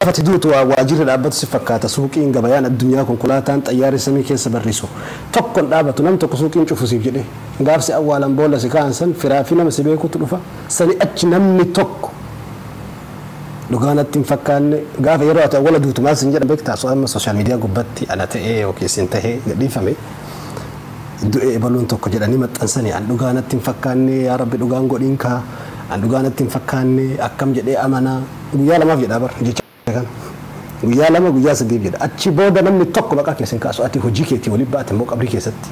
Gaafa ati duutu waa waajirri dhaabbatu si fakkaata. Suuqiin, gabayaan addunyaa, konkolaataan, xayyaarri samii keessa barrisu tokko hin dhaabatu. Nam tokko suuqiin cufu siif jedhee. Gaaf si awwaalan boolla si kaa'an san firaa fi nama si beekutu dhufa. Sani achi namni tokko dhugaa natti hin fakkaanne. Gaafa yeroo ati awwala duutu maal sin jedhan beektaa? So amma sooshaal miidiyaa gubbatti ana ta'ee yookiin sin tahee gadhiifame du'e ebaluun tokko jedhanii maxxansanii, an dhugaa natti hin fakkaanne, yaa Rabbi dhugaan godhiin kaa, an dhugaa natti hin fakkaanne, akkam jedhee amanaa. Guyyaa lamaaf jedhaa bar jecha kana. Guyyaa 2, guyyaa 3f jedha. Achi booda namni tokko maqaa keessa hin kaasu. Ati hojii keetii waliin baate immoo qabrii keessatti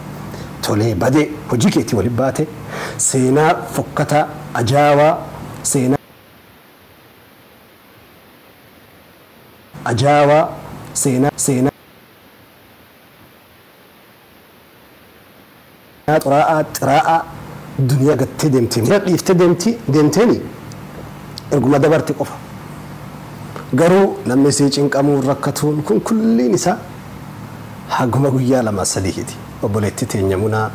tolee badee hojii keetii waliin baate seenaa fokkataa ajaawaa, seenaa ajaawaa, seenaa xuraa'aa xiraa'aa duniyaa gattee deemtee mira dhiiftee deemti deemteeni erguma dabarte qofa. Garuu namni sii cinqamuun rakkatuun kun kulliin isaa haguma guyyaa 2 3ti. Obboleettii teenya Munaa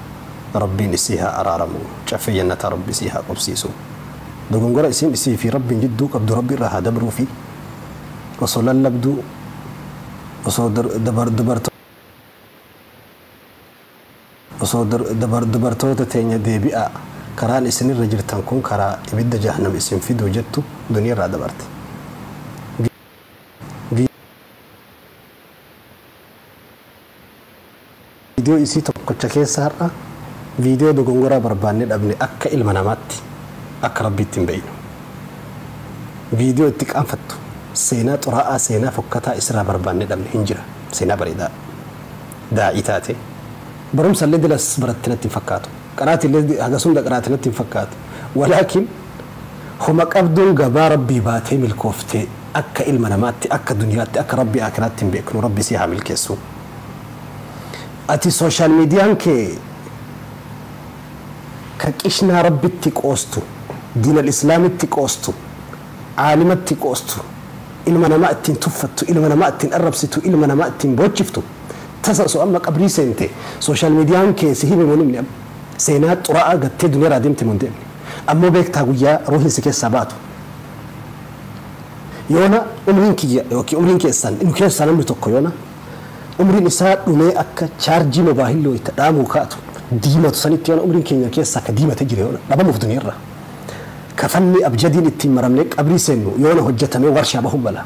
Rabbiin isii haa araaramu, caffee jannataa Rabbi isii haa qubsiisu. Dogongora isiin isii fi Rabbiin jidduu qabdu Rabbi irraa haa dabruufi. Osoo lallabduu, osoo osoo dubartoota teenya deebi'aa, karaan isinirra jirtan kun karaa ibidda jahannam isin fiduu jettu duniyaa irraa dabarte. Viidiyoo isii tokkocha keessa har'a viidiyoo dogongoraa barbaanne dhabne. Akka ilma namaatti, akka Rabbiitti hin beeynu. Viidiyoo itti qaanfattu, seenaa xuraa'aa, seenaa fokkataa isirraa barbaanne dhabne. Hin jira seenaa bareedaa. Daa'ii taate barumsa illee dilas baratte natti hin fakkaatu. Qaraatii illee hagas hunda qaraate natti hin fakkaatu. Walaakin homa qabduun gabaa Rabbii baatee milkooftee akka ilma namaatti, akka duniyaatti, akka Rabbii akiraatti hin beeknu. Rabbi si haa milkeessu. Ati sooshaal miidiyaan kee ka qishnaa Rabbitti qoostu, diinal Islaamitti qoostu, aalimatti qoostu, ilma namaa ittiin tuffattu, ilma namaa ittiin arrabsitu, ilma namaa ittiin boochiftu, tasa osoo amma qabrii seente sooshaal miidiyaan kee si hime moo himne? Amma seenaa xuraa'aa gattee duniyaa deemte moo hin deemne? Ammoo beektaa, guyyaa ruuhin si keessaa baatu, yoona umriin kiyya yookiin umriin keessan, nu keessaa namni tokko yoona umriin isaa dhumee akka chaarjii mobaayilii wayita dhaamuu kaatu diimatu sanitti, yoona umriin keenya keessaa akka diimate jira, yoona dhabamuuf duniyaarra kafanni abjadiin ittiin maramnee qabrii seennu yoona hojjetamee warshaa bahuu mala,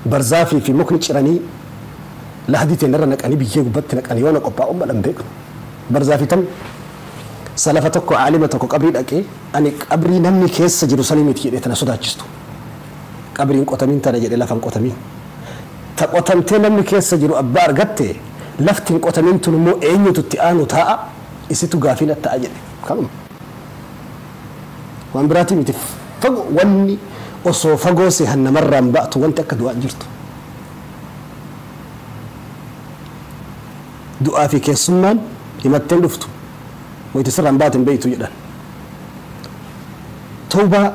barzaafii fi mukni ciranii lahdii teenyarra naqanii biyyee gubbatti naqanii yoona qophaa'uun malan beeknu. Barzaafii tam salafa tokko, aalima tokko qabrii dhaqee, ani qabrii namni keessa jiru sanii miti jedhee, tana sodaachistu qabriin qotamiin tana jedhe. Lafa hin qotamiin ta qotamtee namni keessa jiru abbaa argatte, lafti hin qotamiin tun immoo eenyutu itti aanu taa'a, isitu gaafii natti ta'a jedhe. Kanuma, waan biraatii miti. Fagoo wanni osoo fagoo sehan namarraan ba'atu wanti akka du'aa jirtu. Du'aa fi keessummaan himatteen dhuftu wayita sirraan baate hin beeytu jedhan. Tawbaa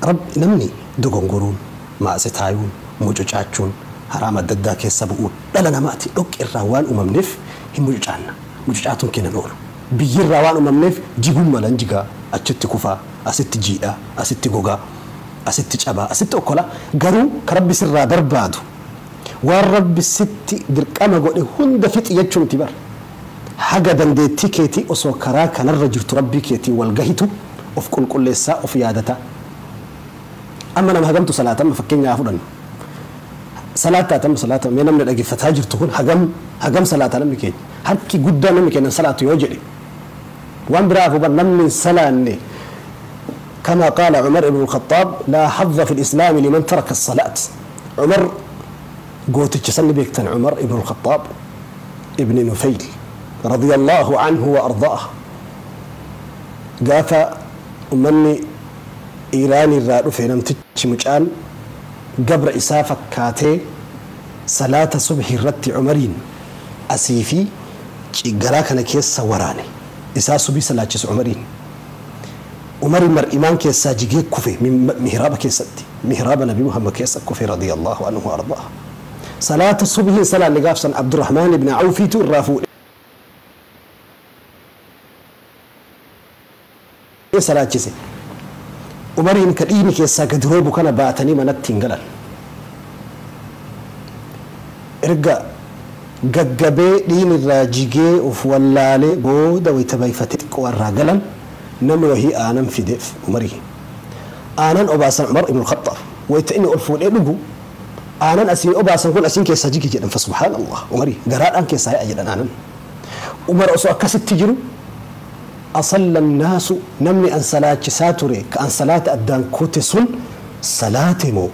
Rabbi, namni dogongoruun, maase taayuun, mucucaachuun, haraama adda addaa keessa bu'uun dhala namaati. Dhoqqe irraa waan uumamneef hin mucucaanna. Mucucaatuun kennan oolu. Biyyirraa waan uumamneef jiguun malan jigaa, achitti kufaa, asitti jiidhaa, asitti gogaa, asitti cabaa, asitti okkolaa. Garuu ka Rabbi sirraa barbaadu waan Rabbi sitti dirqama godhe hunda fixi jechuu miti bar. Haga dandeettii keetii osoo karaa kanarra jirtu Rabbii keetii wal gahitu of qulqulleessaa, of yaadataa. Amma nama hagamtu salaata? Amma fakkeenyaa haa fudhannu. Salaata amma salaata mee namni dhaggeeffataa jirtu kun hagam hagam salaata namni keenya? Harki guddaa namni keenya salaatu yoo jedhe waan biraa hafu bar namni hin salaanne. كما قال عمر بن الخطاب: لا حظ في الإسلام لمن ترك الصلاة. عمر gooticha sanni beektan، عمر بن الخطاب ابن نفيل رضي الله عنه وأرضاه، gaafa ummanni Iiraanii irraa dhufe namtichi mucaan gabra isaa fakkaatee salaata subhi irratti Cumariin asii fi garaa kana keessa waraane. Isaa subii salaachisu Cumariin. Umari mar'imaan keessaa jigee kufe. Mihraaba keessatti, mihraaba Nabi Muhammad keessa kufe رضي الله عنه وأرضاه. Salaata subhiin salaanne gaafsan Abdurrahmaan ibn Awfiitu irraa fuudhee salaachise. Umariin ka dhiigni keessaa gadi roobu kana baatanii manatti hin galan. Erga gaggabee dhiin irraa jigee of wallaalee booda wayita bayfatee xiqqoo irraa galan namni wahii aanan fideef Umarii. Aanan obaasan Umar ibn Khattaab wayita inni ol fuudhee dhugu aanan asiin obaasan kun asiin keessaa jige jedhan. Fa subhaanallah, Umarii garaadhaan keessaa ya'a jedhan aanan. Umar osoo akkasitti jiru asalla naasu, namni an salaachisaa ture ka an salaata addaan kute sun salaate moo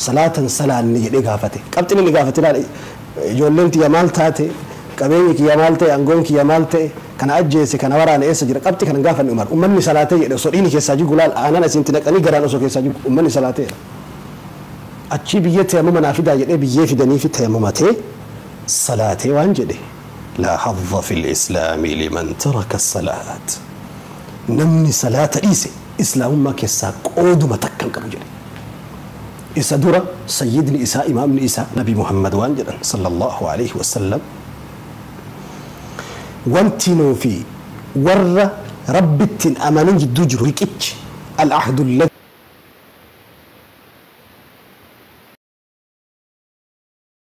salaatan salaanne jedhee gaafate. Qabxiin inni gaafate laal, ijoolleen tiyya maal taate, qabeenyi kiyya maal ta'e, aangoon kiyya maal ta'e, kana ajjeese, kana waraane eessa jira, qabxii kana gaafanne Umar. Ummanni salaatee jedhe osoo dhiini keessaa jigu laal, aanan asiin naqanii garaan osoo keessaa jigu ummanni salaateera. Achii biyyee tayammuma naa fidaa jedhee biyyee fidanii fi tayammumatee salaatee waan jedhe: laa hadda fi lislaami liman taraka salaat, namni salaata dhiise islaamummaa keessaa qooduma takka hin qabu jedhe. Isa dura sayyidni isaa, imaamni isaa Nabi Muhammad waan jedhan sallallahu alaihi wasallam: wanti nuu fi warra rabbittiin amanin jidduu jiru riqichi al-ahdu alladhi